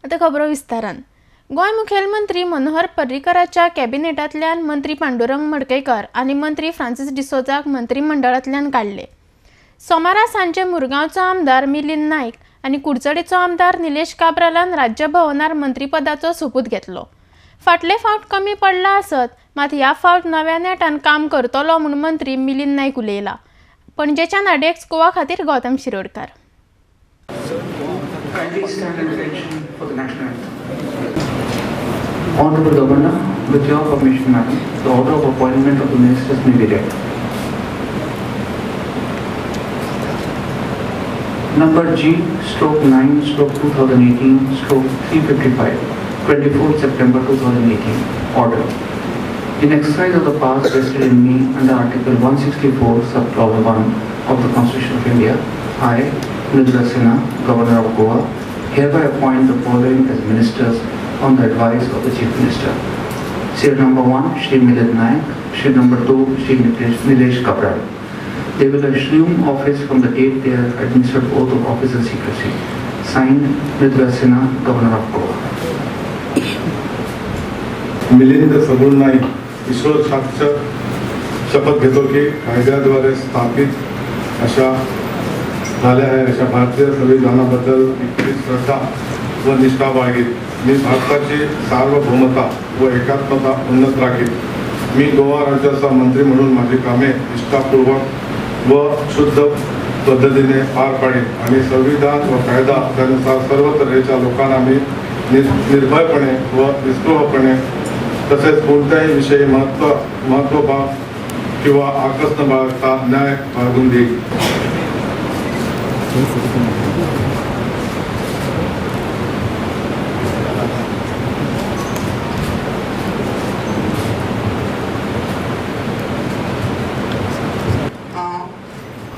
आतां खबरो विस्तारान. गोंय मुखेलमंत्री मनोहर पर्रीकराच्या कॅबिनेटांतल्यान मंत्री पांडुरंग मडकयकर आनी मंत्री फ्रांसीस डिसोजाक मंत्रीमंडळांतल्यान काडले. सोमारा सांजे मुरगांवचो आमदार मिलिंद नायक आनी कुडचडेचो आमदार निलेश काब्रालान राज्यभवनार मंत्रीपदाचो सोपूत घेतलो. फाटले फावट कमी पडला आसत मात ह्या फावट नव्या नेटान काम करतलो म्हूण मंत्री मिलिंद नायक उलयला. पणजेच्या नाडेक्स गोवा खातीर Gautam Shirodkar. Honorable Governor, with your permission, madam, the order of appointment of the ministers may be read. Number G/9/2018/355, 24th September 2018. Order. In exercise of the powers vested in me under Article 164, Subclause 1 of the Constitution of India, I, Mridula Sinha, Governor of Goa, hereby appoint the following as ministers on the advice of the Chief Minister. Serial number 1, Shri Milind Naik. Shri number 2, Shri Nilesh Cabral. They will assume office from the date they are administered oath of office and secrecy. Signed, Mridula Sinha, Governor of Goa. Milind Sagun Naik ईश्वर साक्ष शपथ घेतो की कायद्याद्वारे स्थापित अशा झाल्या आहे अशा भारतीय संविधानाबद्दल मी श्रद्धा व निष्ठा बाळगीत. मी भारताची सार्वभौमता व एकात्मता उन्नत राखीत. मी गोवा राज्याचा मंत्री म्हणून माझी कामे निष्ठापूर्वक व शुद्ध पद्धतीने पार पाडीन आणि संविधान व कायदा त्यानुसार सर्व तऱ्हेच्या लोकांना मी निर्भयपणे व निस्पृहपणे तसेच कोणत्याही विषयी महत्त्वभाव किंवा आकस न बाळगता न्याय बाळगून देईल.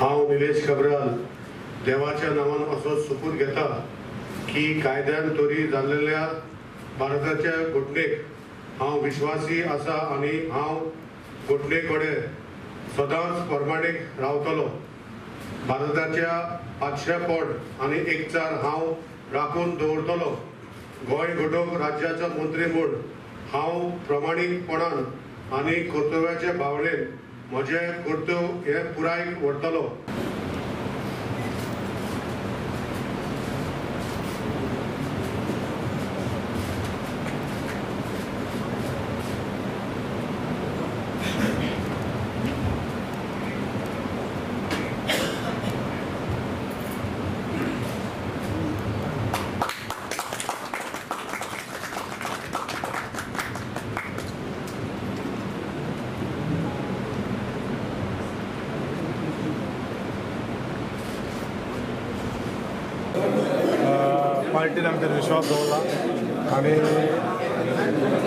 हांव निलेश काब्राल देवाच्या नांवान असो सोपूत घेता की कायद्यान तरी जाल्लेल्या भारताच्या घटनेक हांव विश्वासी आसा आनी हांव घटने कडेन सदांच प्रमाणीक रावतलो. भारताच्या पांचशेपण आनी एकचार हांव राखून दवरतलो. गोंय घटक राज्याचो मंत्री म्हूण हांव प्रमाणीकपणान आनी कर्तव्याचे भावनेन म्हजें कर्तव्य हें पुराय व्हरतलो. पार्टीन आमचेर विश्वास दवरला आनी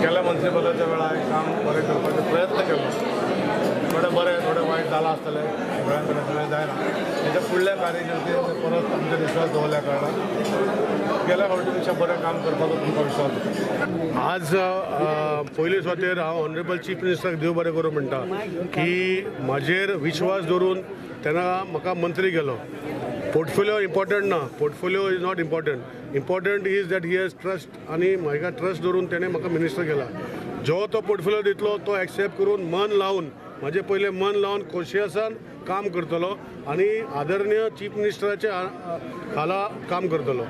गेल्या मंत्रीपदाच्या वेळार काम बरें करपाचो प्रयत्न केलो. थोडें बरें थोडें वायट जालां आसतलें, सगळ्यां कडेन सगळें जायना. हेच्या फुडल्या कार्यकर्ते परत आमचेर विश्वास दवरल्या कारणान गेल्या फावटी पेक्षा बरें काम करपाचो तुमकां विश्वास दवरता. आज पयले सुवातेर हांव ऑनरेबल चीफ मिनिस्टराक देव बरें करूं म्हणटा की म्हाजेर विश्वास दवरून तेन्ना म्हाका मंत्री केलो. पोर्टफोलियो इम्पॉर्टंट ना, portfolio is not important. Important is that he has trust आनी म्हाका ट्रस्ट दवरून तेणें म्हाका मिनिस्टर केला. जो तो पोर्टफोलियो दितलो तो एक्सेप्ट करून मन लावन म्हाजें पयलें मन लावन कोशियसान काम करतलो आनी आदरणीय चीफ मिनिस्टराच्या खाला काम करतलो.